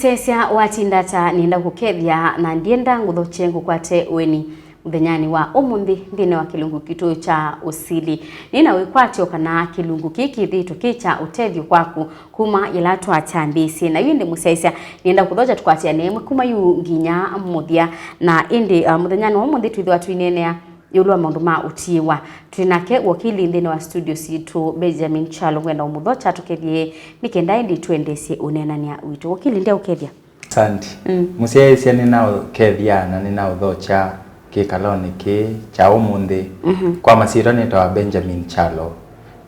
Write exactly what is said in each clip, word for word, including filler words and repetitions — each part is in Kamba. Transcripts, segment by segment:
Sesya watinda ata, nĩenda kũkethya na ndienda ngũthokye ngũkwate ũeni mũthenyanĩ wa ũmũnthĩ nthĩnĩ wa kĩlungu kitũ kya ũsili. Nĩ na wĩkwatyo kana kĩlungu kĩĩ kĩthĩĩtwe kĩ kya ũtethyo kwaku kuma yĩla twakyambĩĩsye. Na yu ĩndĩ mũsyaĩĩsya, nĩenda kũthokya tũkwatĩane ĩmwe kuma yu nginya mũthya. Na ĩndĩ, uh, mũthenyanĩ wa ũmũnthĩ twĩthĩwa tũineenea ĩũlũ wa maũndũ ma ũtiĩwa. Twĩ nake wakili nthĩnĩ wa studio sitũ, Benjamin Kyalo. Ngwenda ũmũthokya tũkethye nĩ kenda ĩndĩ tũendeesye ũneenany'a witũ. Wakili, ndyaũkethya. Asante. Mm. Mũsyaĩĩsya, nĩnaũkethya na nĩnaũthokya kĩkalonĩ kĩĩ kya ũmũnthĩ. Mhm. Kwa masyĩtwa nĩtawa Benjamin Kyalo.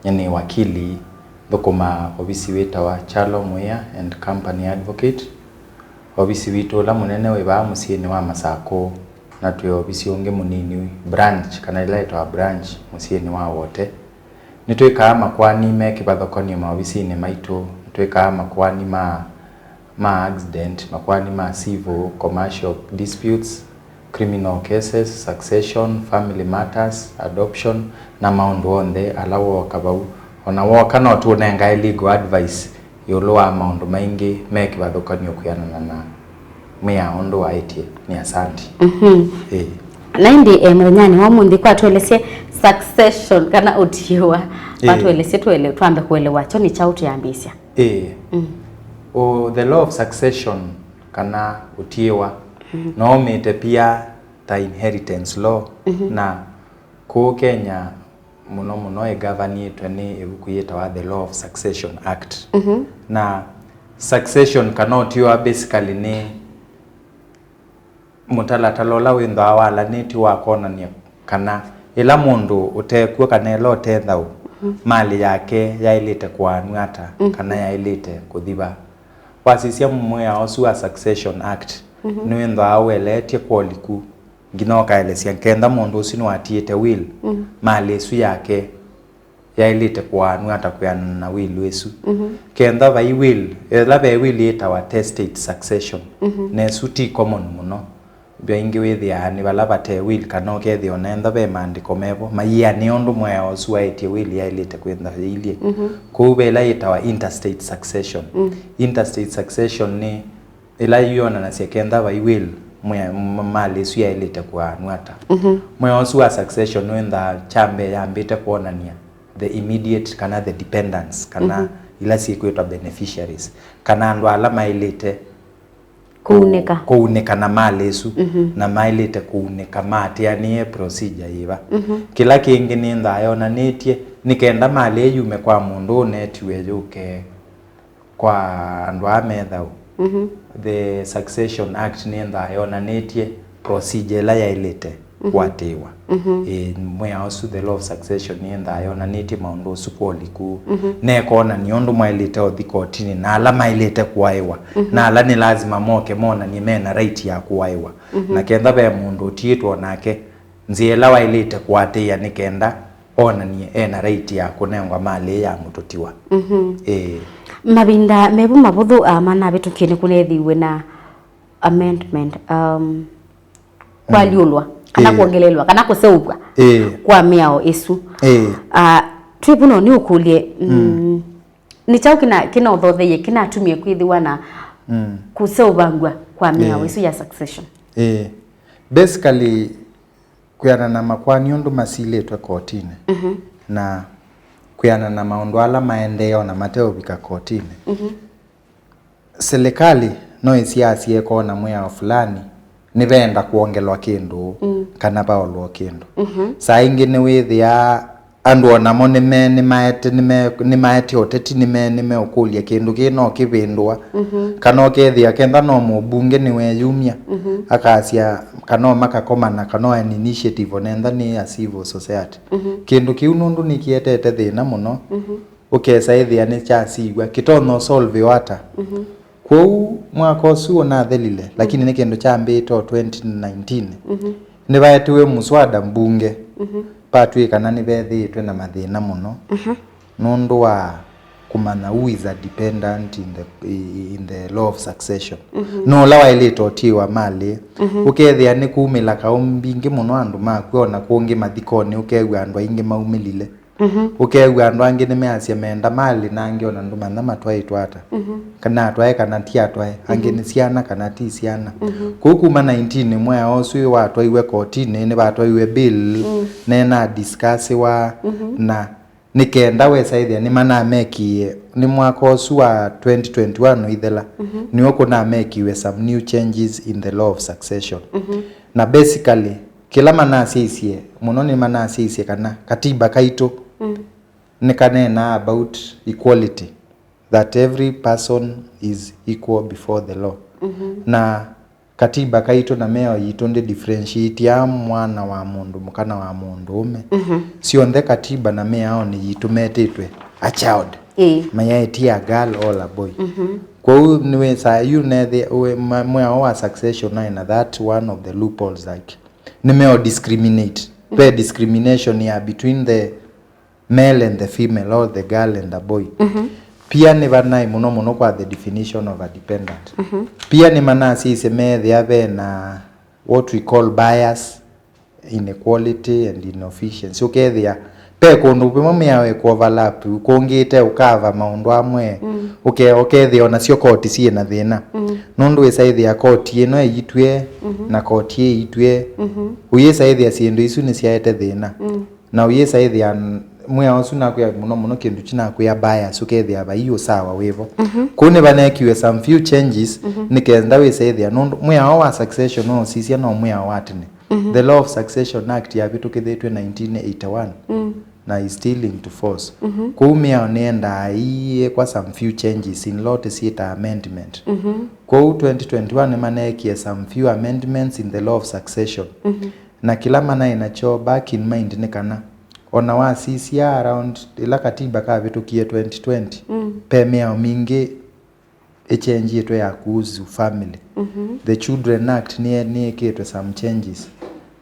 Nyie nĩ wakili, nthũkũmaa ovisi wĩtawa Kyalo Muia and Company Advocate. Ovisi witũ ũla mũnene wĩ vaa mũsyĩnĩ wa Masakũ, na twĩ ovisi ũngĩ mũnini, branch, kana ĩla yĩtawa branch, mũsyĩnĩ wa Wote. Nĩtwĩkaa makoani me kĩvathũkany'o maovisinĩ maitũ. Nĩtwĩkaa makoani ma, ma accident, makoani ma civil, commercial disputes, criminal cases, succession, family matters, adoption, na maũndũ onthe ala wooka vau. O na wooka, no tũũnengae legal advice ĩũlũ wa maũndũ maingĩ me kĩvathũkany'o kwĩanana na mwĩao ũndũ waĩtye. Nĩ asante. Mhm. Ĩĩ. Na ĩndĩ, eh, mũthenyanĩ wa ũmũnthĩ, kwa tũelesye succession kana ũtiĩwa, kwa Ĩĩ. tũelesye, tũele-, twambe kũelewa kyo nĩ kyaũ tũyambĩĩsya. Ĩĩ. Mm. O, the law of succession kana ũtiĩwa, Mhm. no ũmĩte pia ta inheritance law, Mhm. na kũũ Kenya mũno mũno ĩgavanĩtwe nĩ ĩvuku yĩtawa The Law of Succession Act. Mhm. Na succession kana ũtiĩwa basically nĩ mũtalatala ũla wĩthĩawa walanĩtw'e wa kwonany'a kana ĩla mũndũ ũtekw'o kana ĩla ũte thayũ, Mhm. malĩ yake yaĩlĩte kũaanw'a ata, Mhm. kana yaĩlĩte kũthi va. Wasisya mwĩao ũsu wa Succession Act, Mhm. nĩwĩthĩawa ũeleetye kwa ũliku, nginya ũkaelesya kenda mũndũ ũsu nĩwatiĩte will, Mhm. malĩ ĩsu yake yaĩlĩte kũaanw'a ata kwĩanana na will ĩsu. Mhm. Kenda vai will, ĩla ve will yĩtawa testate succession, Mhm. na ĩsu ti common mũno. Vyaingĩ wĩthĩaa nĩ vala vate will, kana ũkethĩa ona enda ve maandĩko mevo mayĩanĩa ũndũ mwĩao ũsu waĩtye will yaĩlĩte kwĩthwa yĩilyĩ. Mhm. Kwoou ve ĩla yĩtawa interstate succession. Mm. Interstate succession nĩ ĩla yonanasya kenda vai will, mwĩa-, m-, malĩ ĩsu yaĩlĩte kũaanw'a ata. Mhm. Mwĩao ũsu wa succession wĩthĩaa kya mbee yambĩte kwonany'a the immediate kana the dependents, kana Mhm. ila syĩkwĩtwa beneficiaries, kana andũ ala maĩlĩte Kũunĩka. Kũunĩka na malĩ ĩsu, Mhm. na maĩlĩte kũunĩka maatĩanĩe procedure yĩva. Mhm. Kĩla kĩngĩ nĩthĩaa yonanĩtye nĩ kenda malĩ ĩ yume kwa mũndũ ũnetiwe yũke kwa andũ aa me thayũ. Mhm. The Succession Act nĩthĩaa yonanĩtye procedure ĩla yaĩlĩte Mhm. kũatĩĩwa. Mhm. Ĩĩ, mwĩao ũsu, the law of succession, nĩendaa yonanĩtye maũndũ ũsu kwa ũliku. Mhm. Na ĩkonany'a ũndũ mwaĩlĩte ũthi kotinĩ, na ala maĩlĩte kũaĩwa, Mhm. na ala nĩ lazima moke monany'e mena right ya kũaĩwa. Mhm. Na kenda ve mũndũ ũtiĩtwe o nake, nzĩa ĩla waĩlĩte kũatĩĩa nĩ kenda onany'e ena right ya kũnengwa malĩ ya mũtũtiwa. Mhm. Ĩĩ. Mavinda mevu mavũthũ, ah, manavĩtũkie nĩkũneethiwe na amendment, um, kwalyũlwa, kana Ĩĩ. kwongelelwa, kana kũseũvw'a Ĩĩ. kwa mĩao ĩsu. Ĩĩ. Ah, twĩ vu no nĩũkũlye, mm, Mm. nĩ kyaũ kĩna, kĩnaũthotheie, kĩnatumie kwĩthĩwa na Mm. kũseũvangw'a kwa mĩao Ĩĩ. ĩsu ya succession? Ĩĩ. Basically, kwĩanana na makoani ũndũ masilĩtwe kotinĩ, Mhm. na kwĩanana na maũndũ ala maendee ona mateũvika kotinĩ, Mhm. Silikalĩ no ĩsiasye ĩkoona mwĩao fulani nĩveenda kwongelwa kĩndũ Mm. kana vaolwe kĩndũ. Mhm. Saa ingĩ nĩwĩthĩaa andũ o namo nĩme-, nĩmaete, nĩme-, nĩmaete ũteti, nĩme-, nĩmeũkũlya kĩndũ kĩĩ no kĩvĩndũa. Mhm. Kana ũkethĩa kenda no mũmbunge nĩweyumya, Mhm. akasya kana o makakomana kana o an initiative onentha nĩ ya civil society. Mhm. Kĩndũ kĩu nũndũ nĩkĩetete thĩna mũno. Mhm. Ũkesa ĩthĩa nĩkyasiw'a, kĩtonya ũsolvĩwa ata? Mhm. Kwoou mwaka ũsu ũnathelile, lakini nĩ kĩndũ kyambĩĩte o twenty nineteen. Mhm. Nĩvaetiwe muswada mbunge, Mhm. patw'ĩkana nĩvethĩĩtwe na mathĩna mũno, Mhm. nũndũ wa kũmanya who is a dependent in the, in the law of succession. Mhm. Nũũ ũla waĩlĩte ũtiĩwa malĩ. Mhm. Ũkethĩa nĩkumĩla kaũ mbingĩ mũno andũ makw'a, ona kũngĩ mathikonĩ ũkew'a andũ aingĩ maumĩlile. Mhm. Ũkew'a andũ angĩ nĩmeasya menda malĩ, na angĩ ona ndũmanya matwaĩtwe ata. Mhm. Kana atwae kana ti atwae, angĩ nĩ syana kana ti syana. Mhm. Kũu kuma nineteen mwea ũsu watwaiwe kotinĩ, nĩvatwaiwe bill, mm, nena discussiwa, mhm, na nĩ kenda wesa ĩthĩa nĩmanamekie, nĩ mwaka ũsu wa twenty twenty-one ũithela, mhm, nĩw'o kũnamekiwe some new changes in the law of succession. Mhm. Na basically, kĩla manasyaisye mũno nĩmanasyaisye kana katiba kaitũ, mm, nĩkaneenaa about equality, that every person is equal before the law. Mhm. Na katiba kaitũ na mĩao yitũ ndĩ differentiate mwana wa mũndũ mũka na wa mũndũũme. Mhm. Syonthe katiba na mĩaonĩ yitũ metĩtwe a child. Ĩĩ. Mayaĩtie a girl or a boy. Mhm. Kwoou nĩwĩsaa yu nethi mwĩao wa succession naĩ na that one of the loopholes, like, nĩmeo discriminate. Ve discrimination ya between the male and the female or the girl and the boy. Mhm. Pia nĩ vanaĩ mũno mũno kwa the definition of a dependent. Mhm. Pia nĩmanasisye meethĩa ve na what we call bias, inequality and inefficiency. Ũkethĩa ve kũndũ vamwe mĩao ĩkũ overlap, kũngĩ ĩte ũkava maũndũ amwe, mm, ũke-, ũkethĩa onasyo koti syĩ na thĩna. Mm. Nũndũ wĩsaĩthĩa koti ĩno ĩitw'e, mhm, na koti ĩitw'e, mhm, ũyĩsaĩthĩa syĩndũ isu nĩsyaete thĩna. Mm. Na ũyĩsa ĩthĩa n-, mwĩao ũsu nakwĩa mũno mũno kĩndũ kinakwĩa bias, ũkethĩa vai ũsawa wĩvo. Mhm. Kũu nĩvanekiwe some few changes, mhm, nĩ kenda wĩse ĩthĩa nũndũ mwĩao wa succession no ũsisya no mwĩao wa tene. Mhm. The Law of Succession Act yavĩtũkĩthĩtw'e nineteen eighty-one, mm, na is still into force. Mhm. Kũu mĩao nĩendaa ĩyĩkwa some few changes in law tĩsyĩta amendment. Mhm. Kũu twenty twenty-one nĩmaneekie some few amendments in the Law of Succession. Mhm. Na kĩla manaĩ nakyo back in mind nĩ kana, o na wasisya around ĩla katiba kavĩtũkie twenty twenty, mm, ve mĩao mingĩ ĩchengyĩtwe ya kuhusu family. Mhm. The Children Act nĩye-, nĩyĩkĩtwe some changes.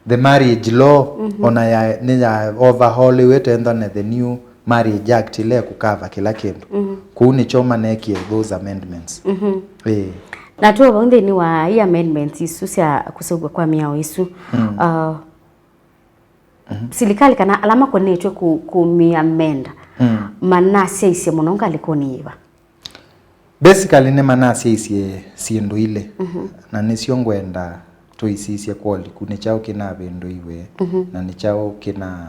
The marriage law, mhm, o na ya, nĩ ya overhaulĩwe tendwa na the new Marriage Act ĩla ĩkũkava kĩla kĩndũ. Mhm. Kũu nĩkyo maneekie those amendments. Mhm. Ĩĩ. Na twĩ o vau nthĩnĩ wa i amendments isu sya kũseũvw'a kwa mĩao ĩsu, mm, uh, mhm, silikalĩ kana ala makonetw'e kũ-, kũmĩamenda, mm, manasyaisye mũno ngalĩkonĩ yĩva? Basically, nĩmanasyaisye syĩndũ ilĩ, mhm, na nĩsyo ngwenda tũisisye kwa ũliku, nĩ kyaũ kĩnavĩndũiwe, mhm, na nĩ kyaũ kĩna-,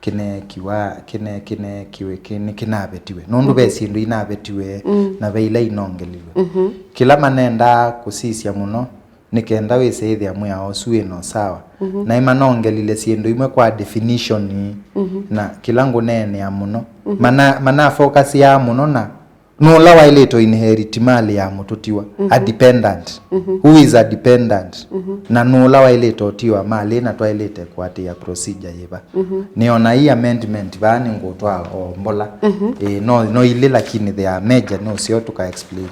kĩneekiwa, kĩne-, kĩneekiwe, kĩ-, nĩ kĩnavetiwe. Nũndũ ve, mhm, syĩndũ inavetiwe, mm, na ve ila inongeliwe. Mhm. Kĩla manendaa kũsisya mũno, nĩ kenda wĩse ĩthĩa mwĩao ũsu wĩ na ũsawa. Mhm. Na nĩmanongelile syĩndũ imwe kwa definition, mhm, na kĩla ngũneenea mũno. Mhm. Mana-, manafokasiaa mũno na nũũ ũla waĩlĩte ũinherit malĩ ya mũtũtiwa. Mhm. A dependent. Mhm. Who is a dependent? Mhm. Na nũũ ũla waĩlĩte ũtiwa malĩ na twaĩlĩte kũatĩĩa procedure yĩva? Mhm. Nĩona hii amendment vaa nĩngũtwaa o mbola. Mhm. Ĩĩ, no, no ilĩ lakini they are major, no sio tũka explain.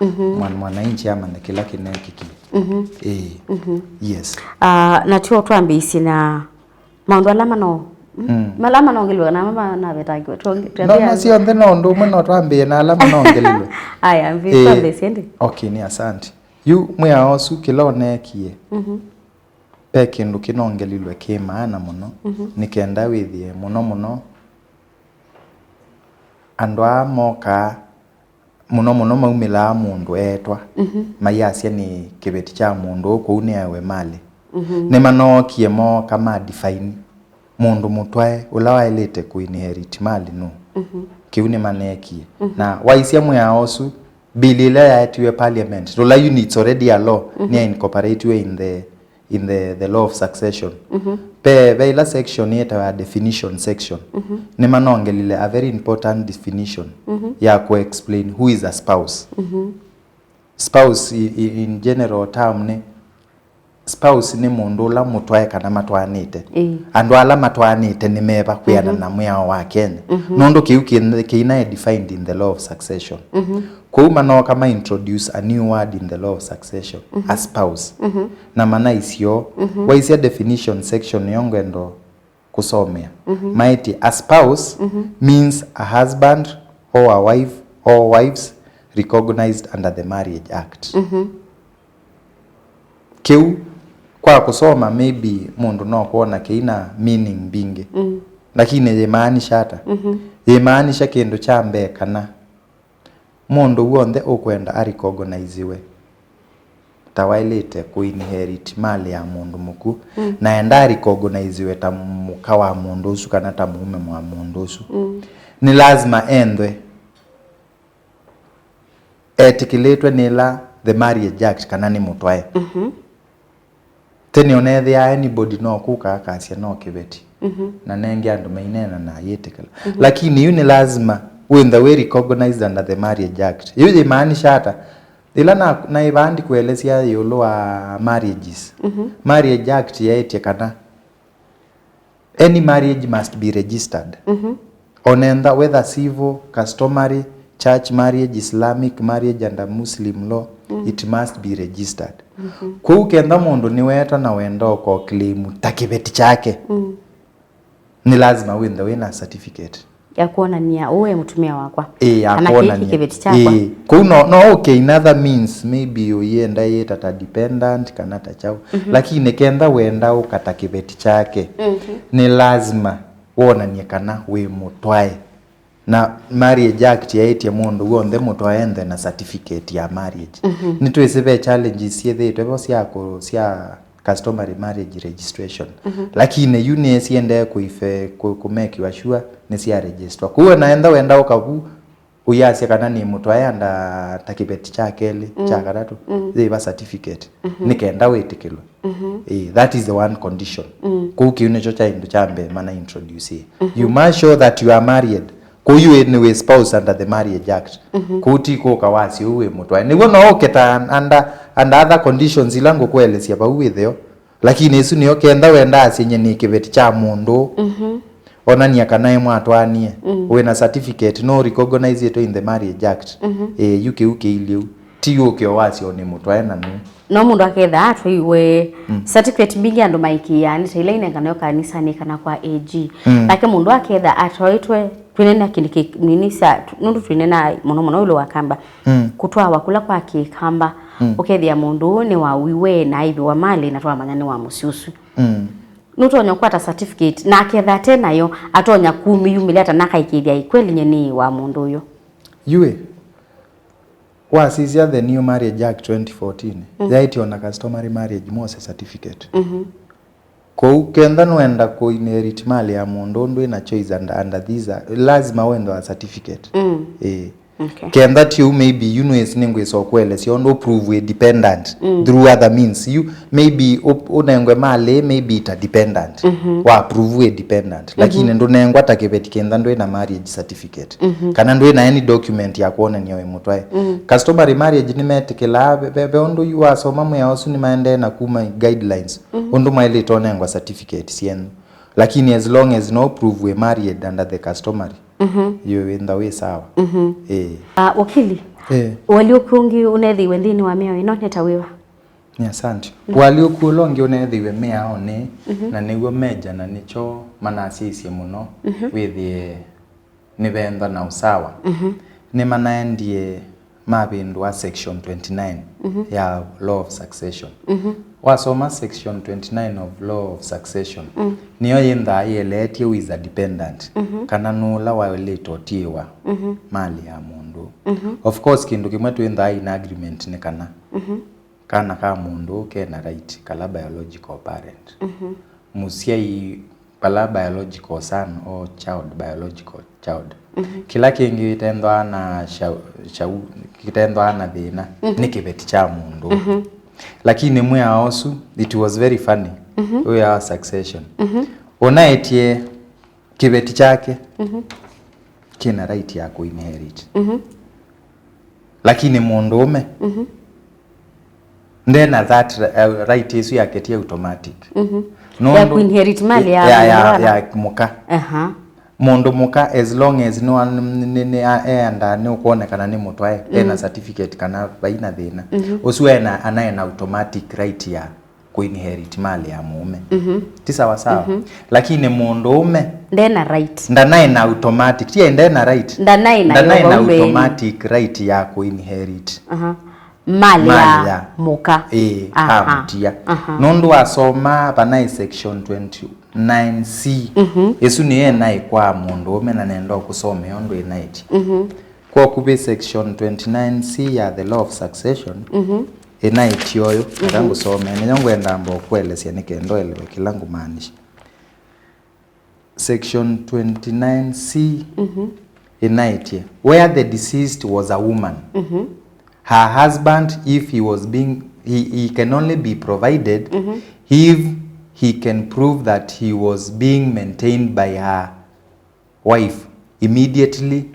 Mhm. Mwan-, mwananchi amanye kĩla kĩneekĩkie. Mhm. Ĩĩ. Mhm. Yes. Ah, na tuo twambĩĩsye na maũndũ ala mano-, mm, mm, ala manongelwe kana ala manavetangiwe. Tuonge-, no, tuambie no, syonthe no ũndũ ũmwe no twambĩĩe na ala manongelwe. Aya, mbi-, ĩĩ, twambĩĩsye ĩndĩ. Okay, nĩ asante. Yu mwĩao ũsu kĩla ũneekie, mhm, ve kĩndũ kĩnongelilwe kĩ maana mũno, mhm, nĩ kenda wĩthĩe mũno mũno andũ aa mokaa mũno mũno maumĩlaa mũndũ eetwa, mhm, mayasya nĩ kĩveti kya mũndũ ũũ kũu nĩaĩwe malĩ. Mhm. Nĩmanookie mooka ma define mũndũ mũtwae ũla waĩlĩte kũ inherit malĩ nũũ. Mhm. Kĩu nĩmaneekie. Mhm. Na waisya mwĩao ũsu, bill ĩla yaetiwe parliament, lũla yu it's already a law, mhm, nĩya incorporatiwe in the in the, the law of succession. Mhm. Ve, ve ila section yĩtawa definition section. Mhm. Nĩmanongelile a very important definition, mhm, ya kũ explain who is a spouse. Mhm. Spouse i-, i-, in general term nĩ, spouse nĩ mũndũ ũla mũtwae kana matwaanĩte. Ĩĩ. Andũ ala matwaanĩte nĩ meva kwĩana, mhm, na mwĩao wa Kenya. Mhm. Nũndũ kĩu kĩ-, kĩinaĩ defined in the law of succession. Mhm. Kwoou manooka ma introduce a new word in the law of succession, mhm, a spouse. Mhm. Na manaisyo, mhm, waisya definition section ĩyo ngwenda kũsomea. Mhm. Maĩtye, a spouse, mhm, means a husband or a wife or wives recognized under the Marriage Act. Mhm. Kĩu, kwa kũsoma, maybe mũndũ no kwona kĩina meaning mbingĩ. Mm. Lakini yĩmaanisha ata? Mhm. Yĩmaanisha kĩndũ kya mbee kana mũndũ w'onthe ũkwenda arecogniziwe ta waĩlĩte kũinherit malĩ ya mũndũ mũkw'ũ, mm, na enda arecogniziwe ta mũka wa mũndũ ũsu kana ta mũũme wa mũndũ ũsu, mm, nĩ lazima enthwe, etĩkĩlĩtwe nĩ ĩla, the Marriage Act, kana nĩ mũtwae. Mhm. Tene ũneethĩaa anybody no kũka akasya no kĩveti. Mhm. Na nenge andũ maineena na ayĩtĩkĩla. Mhm. Lakini yu nĩ lazima wĩnthe wĩ recognized under the Marriage Act. Yu yĩmaanisha ata? Ĩla na, naĩ vaa ndikũelesya ĩũlũ wa marriages. Mhm. Marriage Act yaĩtye kana any marriage must be registered. Mhm. Onentha whether civil, customary, church marriage, Islamic marriage under Muslim law, mm, it must be registered. Mhm. Kwoou kenda mũndũ nĩweta na wenda ũko claim ta kĩveti kyake, mm, nĩ lazima wĩnthe wĩna certificate ya kwonania ũũ e mũtumĩa wakwa. Ĩĩ, ya kana kĩĩ kwonania kĩveti kyakwa. Ĩĩ. Kũu no, no ũke in other means, maybe ũyenda yĩta ta dependent kana ta kyaũ. Mhm. Lakini kenda wenda ũka ta kĩveti kyake, mhm, nĩ lazima wonanie kana wĩ mũtwae. Na Marriage Act yaĩtye mũndũ w'onthe mũtwae enthe na certificate ya marriage. Mhm. Nĩtwĩsĩ ve challenges syĩthĩĩtwe vo sya kũ-, sya customary marriage registration. Mhm. Lakini yu nĩsiendee kũife-, kũ-, kũmekiwa sure nĩsyaregistwa. Kwoou naenda wenda ũka vu, ũyasya kana nĩ mũtwae anda ta kĩveti kya kelĩ, mm, kya katatũ, mm, yĩva certificate, mhm, nĩ kenda wĩtĩkĩlwe. Mhm. Eh, that is the one condition. Mm. Kũu kĩu nĩkyo kya kĩndũ kya mbee mana introduce. Mhm. You must show that you are married. Kũu yu nĩ wĩ spouse under the Marriage Act. Mhm. Kũu ti kũka wasya ũu wĩ mũtwae. Nĩw'o no ũke ta under, under other conditions ila ngũkũelesya vau wĩtheo. Lakini ĩsu nĩyo kenda wenda asye nyie nĩ kĩveti kya mũndũ. Mhm. Onania kana ĩ mwatwaanie. Mm. Wĩna certificate, no recognize it in the Marriage Act. Mhm. Eh, yu kĩu kĩilyĩ u. Ti ũke o wasya nĩ mũtwae na nũ. No mũndũ aketha atwaiwe, mm, certificate mbingĩ andũ maikĩaa, nĩ ta ila inenganayo kanisanĩ kana kwa A G. Mm. Nake mũndũ aketha atwaĩtwe, twĩnena kĩndũ kĩ-, nini sya, nũndũ twĩnena mũno mũno ĩũlũ wa Kamba. Mm. Kũtwawa kũla kwa Kĩkamba, mm, ũkethĩa mũndũ ũũ nĩwauiwe na aivĩwa malĩ na twamanya nĩ wa mũsyĩ ũsu. Mm. Nũtonya kũkwata certificate, na aketha ate nayo, atonya kumĩyumĩlya ata na akaĩkĩĩthya ĩ kweli nyie nĩ wa mũndũ ũyũ? Yu ĩ, wasisya the New Marriage Act twenty fourteen, mm, yaĩtye ona customary marriage mose certificate. Mhm. Kwoou, kenda nũenda kũinherit malĩ ya mũndũ ndwĩ na choice under, under these, lazima wende wa certificate. Mm. Ĩĩ. Okay. Kenda ti ũu, maybe yu nĩwĩsĩ nĩngwĩsa ũkũelesya ũndũ ũprove wĩ dependent, mm, through other means. Yu maybe ũ-, ũnengwe malĩ, maybe ita dependent. Mhm. Wa prove wĩ dependent. Lakini, mhm, ndũnengwa ta kĩveti kenda ndwĩ na marriage certificate. Mhm. Kana ndwĩ na any document ya kwonania wĩ mũtwae. Mm. Customary marriage nĩmetĩkĩlaa, ve, ve, ve ũndũ yu wasoma mwĩao ũsu nĩmaendee na kuma guidelines. Mhm. Ũndũ mwaĩlĩte ũnengwa certificate syenyu. Lakini as long as no prove wĩ married under the customary, mhm, yu wĩntha wĩ sawa. Mhm. Ĩĩ. Ah, wakili, ĩĩ, ũalyũku ũngĩ ũneethĩiwe nthĩnĩ wa mĩao ĩno nĩ ta wĩva? Nĩ asante. Mhm. Ũalyũku ũla ũngĩ ũneethĩiwe mĩaonĩ, mhm, na nĩw'o meja na nĩkyo manasyaisye mũno, mhm, wĩthĩe nĩvenda na ũsawa. Mhm. Nĩmanaendie mavĩndũa section twenty-nine, mhm, ya law of succession. Mhm. Wasoma section twenty-nine of law of succession, mm, nĩyo yĩnthaa yĩeleetye who is a dependent, mhm, kana nũla waĩlĩte ũtiĩwa, mhm, malĩ ya mũndũ. Mhm. Of course, kĩndũ kĩmwe twĩnthaa in agreement nĩ kana, mhm, kana ka mũndũ kena right kala biological parent. Mhm. Mũsyai, vala biological son or child, biological child. Mhm. Kĩla kĩngĩ kĩtethwaa na shau-, shau-, kĩtethwaa na thĩna, mhm, nĩ kĩveti kya mũndũ. Mhm. Lakini mwĩao ũsu, it was very funny. Mhm. Ũyũ wa succession. Mhm. Ũnaĩtye kĩveti kyake, mhm, kĩna right ya kũinherit. Mhm. Lakini mũndũũme, mhm, ndena that, uh, right ĩsu yake ti automatic. Mhm. Nũndũ ya kũinherit mali ya, ya, ya, mũndũ ya mũka. Aha. Mũndũ mũka, as long as nĩ wa-, nĩ, nĩ, nĩ a-, eandaa nĩ ũkwonekana nĩ mũtwae, mhm, ena certificate kana vaina thĩna. Mhm. Ũsu ena, anaena automatic right ya kũinherit mali ya mũũme. Mhm. Ti sawa sawa? Mhm. Lakini mũndũũme ndena right. Ndanaĩ na automatic. Ti ndena right. Ndanaĩ na automatic right ya kũinherit. Aha. Mali ya, mali ya mũka. Ĩĩ, aha, amũtia. Aha. Nũndũ wasoma vanaĩ section twenty-nine C. Mhm. Ĩsu nĩyo ĩnaĩ kwa mũndũũme na nenda ũkũsomea ũndũ ĩnaĩtye. Mhm. Kwa kuvĩ section twenty-nine C ya the law of succession, mhm, ĩnaĩtye ũyũ, ata, mhm, ngũsomea, nĩyo ngwenda amba ũkũelesya nĩ kenda ũelewe kĩla ngũmaanisha. Section twenty-nine C, mhm, ĩnaĩtye, where the deceased was a woman, mhm, her husband, if he was being, he, he can only be provided, mhm, if he can prove that he was being maintained by her wife immediately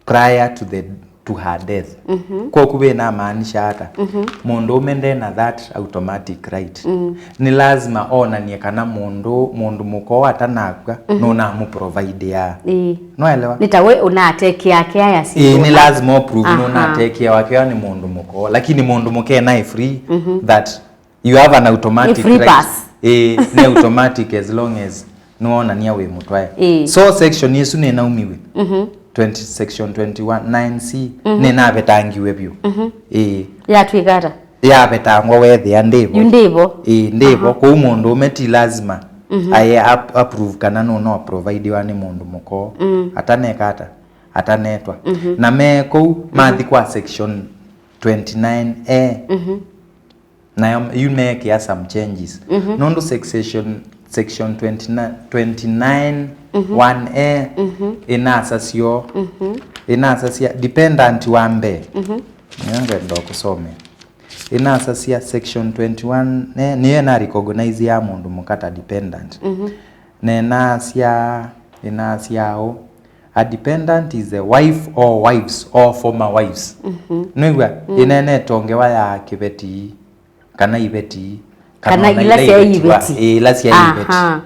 prior to the, to her death. Mhm. Kwa kuvĩ namaanisha ata? Mhm. Mũndũũme ndena that automatic right. Mm. Nĩ lazima onanie kana mũndũ, mũndũ mũka ũũ atanakw'a, mhm, nũnamũprovidea. Ĩĩ. Nwaelewa? Nĩ ta we ũnatekea care ya syĩndũ. Ĩĩ, nĩ lazima ũprove, aha, nũnatekea wake nĩ mũndũ mũka ũũ. Lakini mũndũ mũka enaĩ free, mhm, that you have an automatic, free right, pass. Ĩĩ, nĩ automatic as long as nĩwonania wĩ mũtwae. Ĩĩ. So section ĩsu nĩnaumiw'e. Mhm. Twenty, section twenty-one, nine C, mhm, nĩnavetangiwe vyũ. Mhm. Ĩĩ. Yatw'ĩka ata? Yavetangwa wethĩa ndĩvo. Yu ndĩvo. Ĩĩ, ndĩvo. Aha. Kwoou mũndũũme ti lazima, mhm, aye ap-, approve kana nũno providiwa nĩ mũndũ mũka ũũ. Mm. Ataneka ata? Atanetwa. Mhm. Na me kũu, mhm, mathi kwa section twenty-nine A. Mhm. Nayo yu meekĩa some changes. Mhm. Nũndũ section, section twenty-nine, twenty-nine, mhm, one A, mhm, ĩnasasyo, mhm, ĩnasasya dependent wa mbee. Mhm. Nĩyo ngenda kũsomea. Ĩnasasya section twenty-one A, nĩyo ĩna recognize ya mũndũ mũka ta dependent. Mhm. Na ĩnasya, ĩnasya ũũ, a dependent is a wife or wives or former wives. Mhm. Nĩw'a, mm, ĩnenetwe ngewa ya kĩveti, kana iveti, kana, kana ona ila ila syaĩ ivetiwa, iveti. Ĩĩ, ila syaĩ iveti. Aha.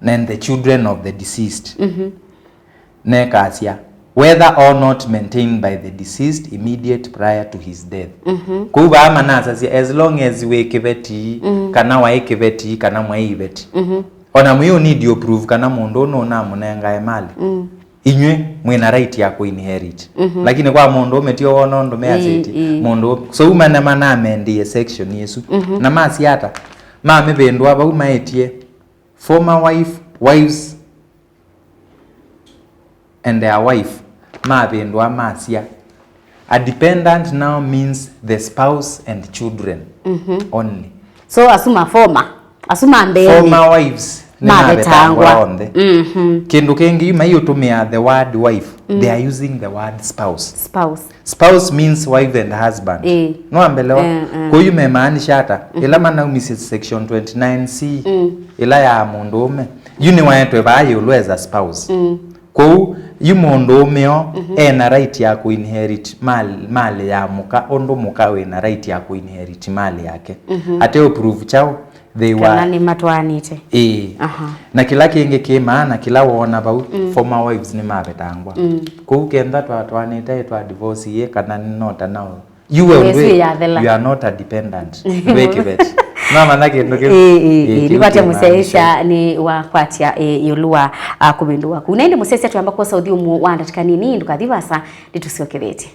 And the children of the deceased. Mhm. Nekasya, whether or not maintained by the deceased immediate prior to his death. Mhm. Kwoou vaa manasasya, as long as wĩ kĩveti, mm, kana waĩ kĩveti, kana mwaĩ iveti. Mhm. Ona mwĩ ũnidi ũprove kana mũndũ ũũ nũnamũnengae mali. Mm. Inyw'ĩ mwĩ na right ya kũinherit. Mhm. Lakini kwa mũndũũme ti o wona ũndũ measĩtye. Ĩĩ, ĩĩ. Mũndũ, so umane manamendie section ĩsu. Mhm. Na masya ata? Mamĩvĩndũa vau maĩtye, former wife, wives, and their wife, mavĩndũa masya, a dependent now means the spouse and children, mhm, only. So asu ma former, asu ma mbeenĩ, former wives nĩmavetangwa, mavetangwa onthe. Mhm. Kĩndũ kĩngĩ, yu maiũtũmĩa the word wife, mm, they are using the word spouse. Spouse. Spouse means wife and husband. Ĩĩ. Nĩwambelewa? Eh, eh. Kwoou memaanisha ata? Mhm. Ĩla manaumisye section twenty-nine C, mm, ĩla ya mũndũũme, yu nĩwaetwe vaa ĩũlũ as a spouse. Mm. Kwoou, yu mũndũũme o, mhm, ena right ya kũinherit mal-, mali ya mũka, ũndũ mũka wĩna right ya kũinherit mali yake. Mhm. Ate ũprove kyaũ? They were, kana nĩmatwaanĩte. Ĩĩ. Aha. Na kĩla kĩngĩ kĩ maana, kĩla woona vau, mm, former wives nĩmavetangwa. Mm. Kũu kenda twatwaanĩte, twa divorce ĩĩ, kana nĩ not now. You were, ndwĩ, you are not a dependent. Ndwĩ kĩveti. Namanya kĩndũ kĩu. Ĩĩ, ĩĩ, ĩĩ, ĩĩ, kĩu nĩkwatya kĩmaanisha. Mũsyaĩĩsya nĩ wakwatya, ĩĩ, ĩũlũ wa, a, kũvĩndũwa kũu. Na ĩndĩ mũsyaĩĩsya twamba kwosa ũthyũmũo wa ndatĩka nini, ndũkathi vasa, nĩtũsyokethete.